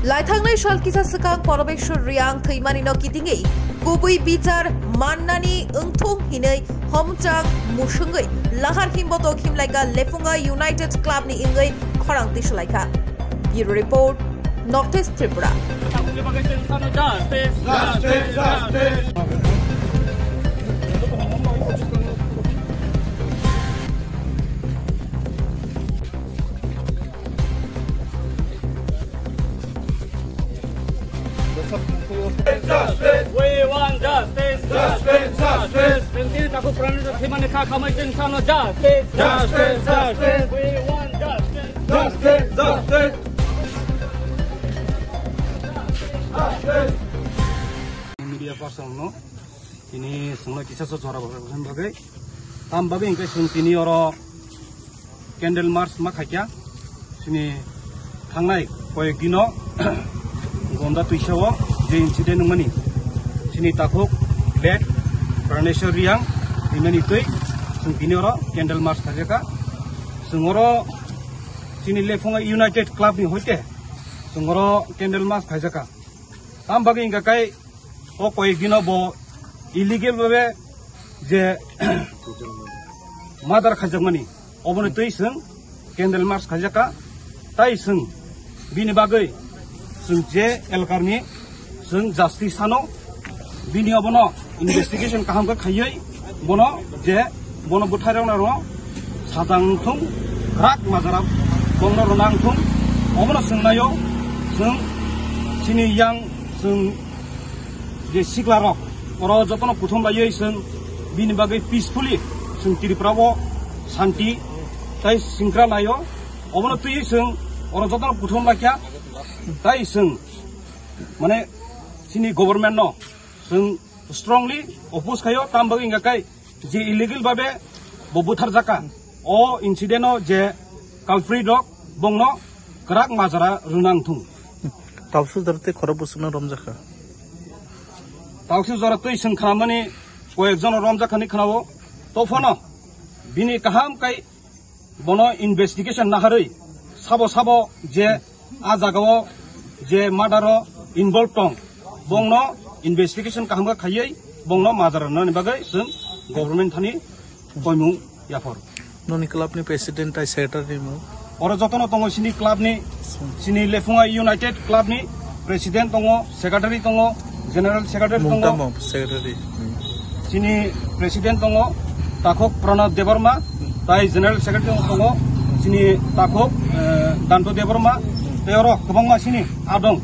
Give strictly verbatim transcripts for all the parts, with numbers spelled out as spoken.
Laithangnai sal kisa swkang Porobeshwar Riang thwimani no kitingwi kubui bichar mannani wngthung hinwi homchang musungwi lahar himboto khimlaika Lefunga United Club ni wngwi khorang tisulaikha. Bureau Report, North East Tripura. Justice! We want justice! Justice! Justice! Sengkini takhuk pranito thwimani kha khamai chwng sano justice! Justice! Justice! We want justice! Justice! Justice! Justice! Media person no tini songno kisa so jora bagwi. Tam bagwi hingke song tini oro candle march ma khaikya. Sini thangnai koyek dino Gonda Tuisao je incident wngmani, sini takhuk late Praneshwar Riang imani twi song tini oro candle march khaikha. Song oro sini Lefunga United Club ni hoite song oro candle march khaijaka. Tam bagwi hingka kai o koyek dino bo illegal babe je murder khaijakmani, oboni twi song candle march khaijaka. Tai song bini bagwi song je elkarni song justice sano, bini obono investigation kaham khe khaiwi bono je bono bwthairokno ro sajang thung, rak majara bongno rwna wng thung, obono chwng naio. Chwng chini yang chwng je sikla rok oro jotono kuthum laiwi chwng bini bagwi peacefully chwng Tripura o shanti tai singkra laio. Obono twiwi chwng oro jotono kuthum laikha tai chwng mane chini government no chwng strongly oppose khaio, tam bagwi hingka kai je illegal babe bo butharjaka. O incident o je culprit rok bongno kwrak majra rwnang thung. Tausu jora tei khorok bwswkno romjakha. Tausu jora twi song khnamani koyek jon romjakha ni khnao. To phano bini kaham kai bono investigation naharwi sabo sabo je a jagao je murder o involve tong, bongno investigation kaham khe khaiwi bongno majra rwnani bagwi chwng government thani koimung yaphar. Noni club ni president tai secretary ni mung? Oro jotono tongo sini club ni, sini Lefunga United Club ni president tongo, secretary tongo, general secretary tongo. Mung tamo secretary? Chini president tongo takhuk Pranab Debbarma, tai general secretary tongo chini takhuk, eh, Danto Debbarma, tei oro kwbangma chini adong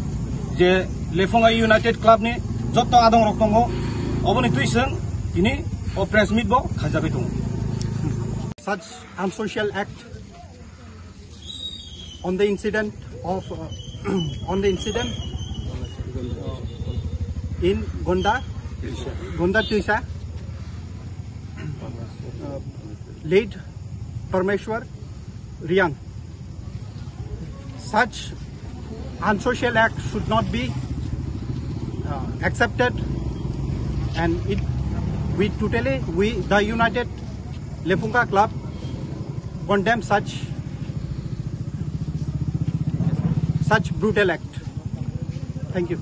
je Lefunga United Club ni joto adong rok tongo, oboni twi chwng tini o press meet bo khaijagwi tongo. Such unsocial act on the incident of, uh, on the incident in Gonda, Gonda Tuisa, uh, late Parmeshwar Riang. Such unsocial act should not be, uh, accepted, and it, we totally, we, the United Lefunga Club, condemn such, such brutal act. Thank you.